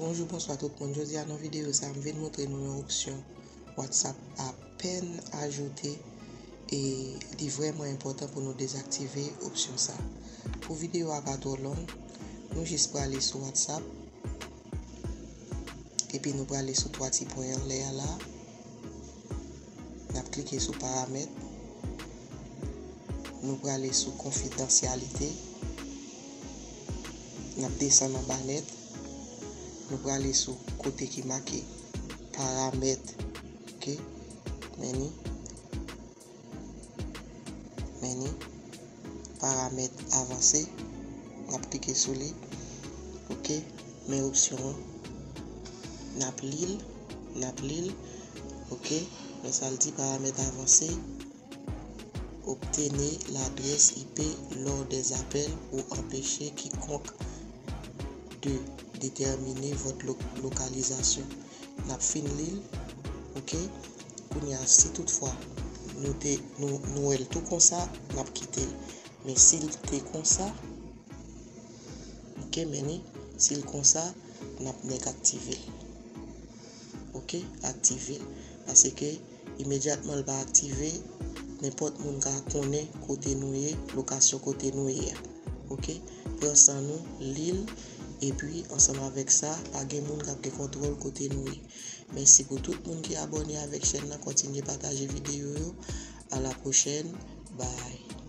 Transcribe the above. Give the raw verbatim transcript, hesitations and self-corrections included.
Bonjou, bonswa tout moun. Jodi a nan videyo sa, m vin montre nou yon opsyon WhatsApp apèn ajoute e li vrèman enpòtan pou nou dezaktive opsyon sa. Pou videyo a pa twò long, nou jis prale sou WhatsApp epi nou prale sou twa ti pwen anlè a la. N ap klike sou paramèt. Nou prale sou konfidansyalite. N ap desann anba nèt. Nou prale sou kote ki make paramèt. Ok? Men ni. Men ni. Paramèt avanse. N ap klike sou li. Ok? Men opsyon an. N ap li l. N ap li l. Ok? Men sa l di, paramèt avanse. Obtenez l'adresse I P lors des appels pour empêcher quiconque de déterminer votre lo- localisation. N ap fin li l, ok? Kounye a, si toutfwa nou te nou, nou wè l tou konsa, n ap kite l. Men si l te konsa, ok, men ni, si l konsa, n ap nèk aktive l. Ok, aktive l. Paske imedyatman l pa aktive, nenpòt moun ka konnen kote nou ye, lokasyon kote nou ye a. Ok, pran san nou, li l, epi ansanm avèk sa, pa gen moun k ap gen kontwòl kote nou ye. Mèsi pou tout moun ki abòne avèk chèn nan, kontinye pataje videyo yo. A la pwochèn, bye.